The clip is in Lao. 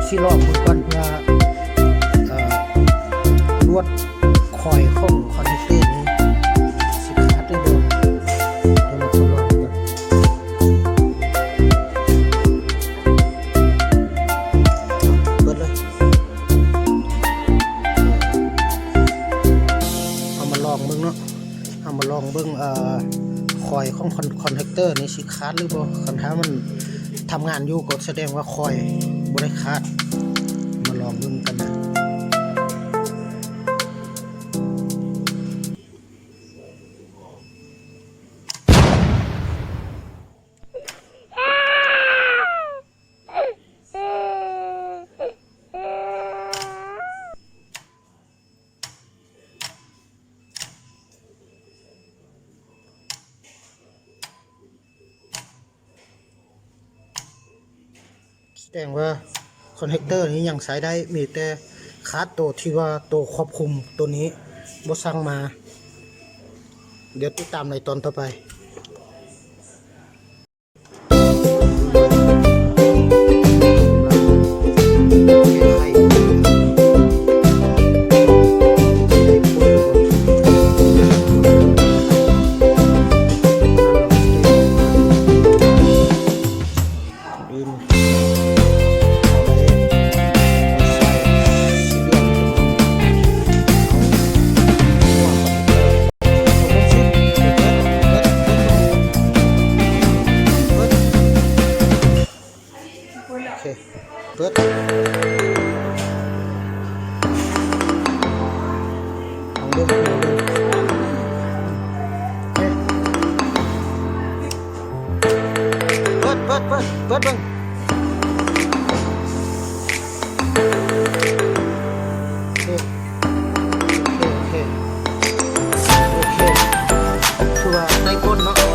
ຊິລອງເບິ່ງກ່ອນວ່າ ເອີ ລວດຄອຍຂອງຄອນເນັກເຕີນີ້ຊິຂາດຫຼືບໍ່. ດຽວມາທົດລອງເບິ່ງ. ເປີດເລີຍ. ເຮົາມາລອງເບິ່ງເນາະ. ເຮົາມາລອງເບິ່ງ ເອີ ຄອຍຂອງຄອນ ຄອນເນັກເຕີນີ້ຊິຂາດຫຼືບໍ່. ຄັນຖ້າມັນທຳງານຢູ່ກໍສະແດງວ່າຄອຍບໍ່ໄດ້ຂາດ. ມາລອງເບິ່ງກັນນະ. ສະແດງວ່າຄອນເນັກເຕີນີ້ຍັງໃຊ້ໄດ້ ມີແຕ່ຂາດໂຕທີ່ວ່າໂຕຄວບຄຸມໂຕນີ້ບໍ່ສັ່ງມາ. ດຽວຕິດຕາມໃນຕອນຕໍ່ໄປ. ໂອເຄ ເປີດ ລອງເບິ່ງ ລອງເບິ່ງ ໂອເຄ ເປີດ ເປີດ ເປີດ ເປີດເບິ່ງ. ໂອເຄ ໂອເຄ ໂອເຄ ຖືວ່າໄດ້ຜົນເນາະ.